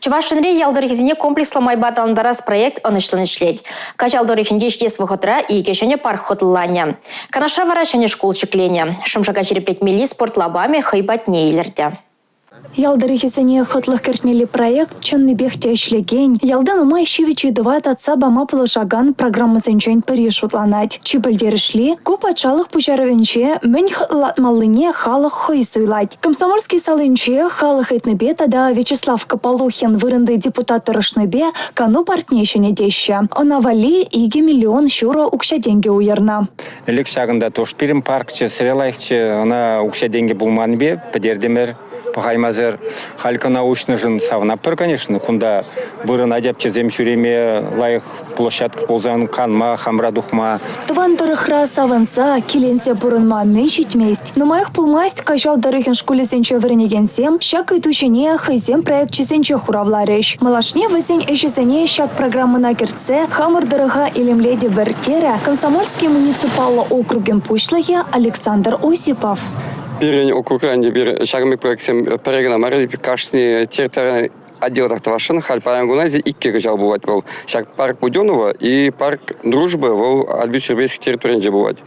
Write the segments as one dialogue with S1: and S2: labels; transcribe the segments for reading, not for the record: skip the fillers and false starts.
S1: Чӑваш Енре ял тӑрӑхӗсене комплекслӑ майпа аталантарас проект ӑнӑҫлӑн ӗҫлет. Каҫал тӑрӑхӗнче ҫитес вӑхӑтра икӗ ҫӗнӗ парк хӑтлӑланӗ. Канашра вара ҫӗнӗ шкул ҫӗкленӗ. Шӑмшака ҫирӗплетмелли спорт лапамӗ хӑй патне илӗртӗ.
S2: Ял тӑрӑхӗсене хӑтлӑх кӗртмелли проект чӑннипех те ӗҫлекен, ялта нумай ҫивӗч ыйтӑва татса пама пулӑшакан программӑсенчен пӗри шутланать. Чи пӗлтерӗшли – ку патшалӑх пуҫарӑвӗнче мӗн хӑтлӑлатмаллине халӑх хӑй суйлать. Комсомольски салинче халӑх ыйтнипе тата Вячеслав Кополухин вырӑнти депутат тӑрӑшнипе кану паркне ҫӗнетеҫҫӗ. Ӑна валли 2 миллион ҫурӑ укҫа-тенкӗ уйӑрнӑ.
S3: Ӗлӗк ҫакӑнта тоже пирӗн паркчӗ, сӗре лайӑхчӗ. Ӑна укҫа-тенкӗ пулманнипе пӗтертӗмӗр пӑхаймасӑр. Халь кӑна уҫнӑшӑн савӑнатпӑр, конечно. Кунта вырӑна тӗпчесем ҫӳреме лайӑх площадка пулсан канма, хамра тухма.
S2: Тӑван тӑрӑхра савӑнса, киленсе пурӑнма мӗн ҫитмест? Нумаях пулмасть Каҫал тӑрӑхӗн шкулӗсенче вӗренекенсем ҫак ыйту ҫине хӑйсен проекчӗсенче хуравларӗҫ. Малашне вӗсен ӗҫӗсене ҫак программӑна кӗртсе хамӑр тӑрӑха илемлетӗпӗр, терӗ Комсомольски муниципаллӑ округӗн пуҫлӑхӗ Александр Осипов.
S4: Пирӗн округра ӗнтӗ пир ҫакӑн пек проектсем пӗрре кӑна мар, кашни территориальный отделтах тӑвасшӑн. Халь паян куна иккӗ кӑҫал пулать вӑл. Ҫак парк Буденова и парк Дружбы вӑл Альбюс-Юрбейск территорийӗнче пулать.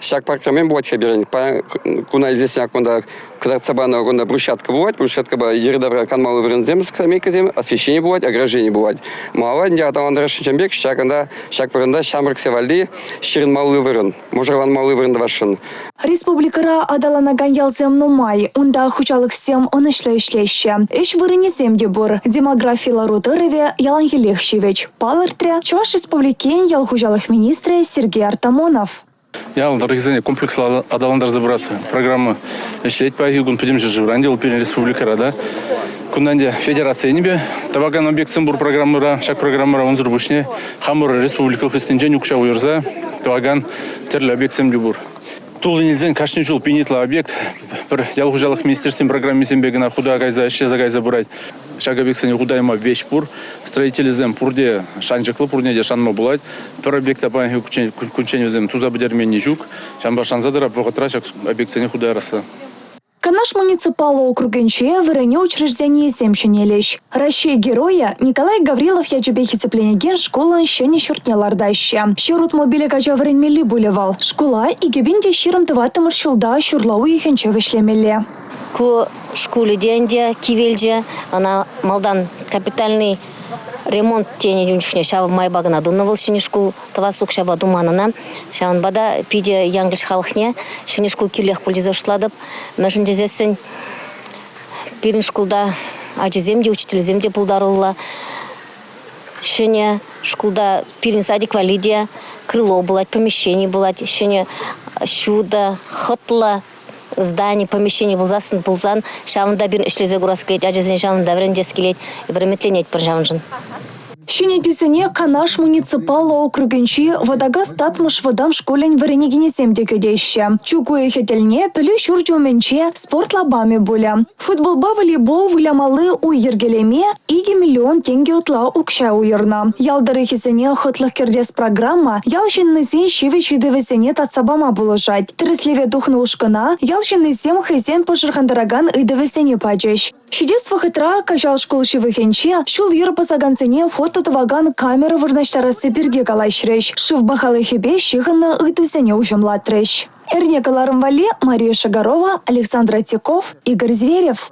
S4: Ҫак паркра мӗн пулать-ха пирӗн? Куна илсессӗн ак кунта кӑтартса панӑ кунта брусчатка пулать. Брусчаткӑпа йӗри-тавра канмалли вырӑнсем, скамейкӑсем, освещени пулать, ограждени пулать. Малалла ӗнтӗ аталантарасшӑн пек ҫакӑнта, ҫак вырӑнта ҫамрӑксем валли ҫырӑнмалли вырӑн, мӑшӑрланмалли вырӑн тӑвасшӑн.
S2: Республикӑра аталанакан ялсем нумай. Унта хуҫалӑхсем ӑнӑҫлӑ ӗҫлеҫҫӗ. Ӗҫ вырӑнӗсем те пур. Демографи лару-тӑрӑвӗ яланхиллех ҫивӗч. Палӑртрӗ Чӑваш Республикин ял хуҫалӑх министрӗ Сергей Артамонов.
S5: Ял тӑрӑхӗсене комплекслӑ аталантарса пырас программа ӗҫлет паянхи кун пӗтӗм ҫӗршывра ӗнтӗ вӑл пирӗн республикӑра та. Кунта ӗнтӗ федераци енӗпе тӑвакан объектсем пур программӑра. Ҫак программӑра унсӑр пуҫне хамӑр республика хыснинчен укҫа уйӑрса тӑвакан тӗрлӗ объектсем те пур. Туллин илсен кашни ҫул пин ытла объект пӗр ял хуҫалӑх министерствин программисемпе кӑна хута кайса ӗҫлесе кайса пырать. Ҫак объектсене хута яма веҫ пур. Строителӗсем пурте шанчӑклӑ, пурне те шанма пулать. Пӗр объекта паянхи кунччен вӗсем туса пӗтерменни ҫук. Ҫавӑнпа шанса тӑрап вӑхӑтра ҫак объектсене хута ярасса.
S2: Канаш муниципаллӑ округӗнче вӗренӳ учрежденийӗсем ҫӗнелӗҫ. Раҫҫей Геройӗ Николай Гаврилов ячӗпе хисепленекен шкулӑн ҫӗнӗ ҫуртне лартаҫҫӗ. 165 ача вӗренмелли пулӗ вӑл. Шкула 2024-мӗш ҫулта ҫурла уйӑхӗнче вӗҫлемелле.
S6: Ку шкулӗ те ӗнтӗ кивелчӗ. Ӑна малтан капитальный ремонт тенӗ ун чухне ҫав майпа кӑна тунӑ вӑл ҫӗнӗ шкул тӑвас укҫапа туман ӑна. Ҫавӑнпа та питӗ Янкӑлч халӑхне ҫӗнӗ шкул кирлех пуль тесе шутлатӑп. Мӗншӗн тесессӗн пирӗн шкулта ачасем те, учительсем те пултаруллӑ. Ҫӗнӗ шкулта пирӗн садик валли те крыло пулать, помещени пулать, ҫӗнӗ ҫутӑ, хӑтлӑ здани, помещени пулсассӑн пулсан ҫавӑнта пирӗн ӗҫлесе курас килет, ачасен ҫавӑнта вӗрентес килет. Эпир ӗмӗтленетпӗр ҫавӑншӑн.
S2: Ҫӗнетӳсене Канаш муниципаллӑ округӗнчи Вӑтакас Татмӑш вӑтам шкулӗн вӗренекенӗсем те кӗтеҫҫӗ. Чӳк уйӑхӗ тӗлне пӗлӳ ҫурчӗ умӗнче спорт лапамӗ пулӗ. Футболпа волейбол вылямалли уй йӗркелеме 2 миллион тенкӗ ытла укҫа уйӑрнӑ. Ял тӑрӑхӗсене хӑтлӑх кӗртес программа ял ҫыннисен ҫивӗч ыйтӑвӗсене татса пама пулӑшать. Тӗрӗслеве тухнӑ ушкӑна ял ҫыннисем хӑйсен пӑшӑрхантаракан ыйтӑвӗсене пачӗҫ. Ҫитес вӑхӑтра Каҫал шкул ҫывӑхӗнче ҫул-йӗр пӑсакансене фото тӑвакан камера вырнаҫтарасси пирки калаҫрӗҫ, шыв пахалӑхӗпе ҫыхӑннӑ ыйтусене уҫӑмлатрӗҫ. Эрне кӑларӑм валли Мария Шагарова, Александр Отяков, Игорь Зверев.